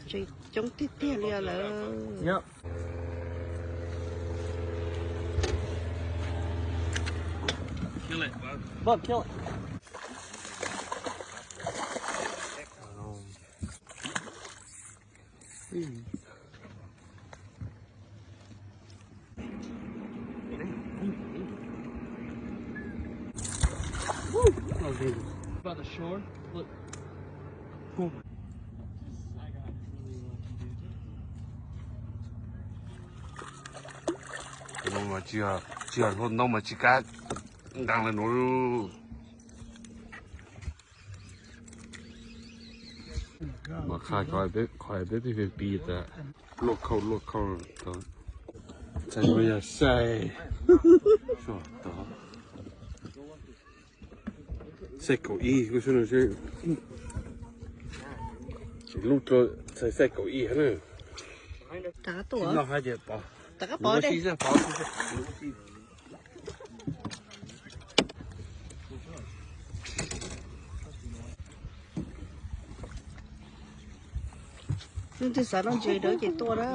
Tseem coob tiag tiag li lawm. Yep. Kill it, bud. Bud, kill it. By the shore. Look. Boom. Tus no mas tsis yog, tsis yog hluas nraug mas tsis kav nqaas li no. Mas qha qhov peb, qhov peb pib pi tas. Luaj khau luaj khau. Txhais no yog xais, xais kaum ib, kuv xub no seb lub dlua txhais xais kaum ib na. Rov qab tuaj. Rov qab pov. Leej twg xav noj ntses dawb ces tuaj na.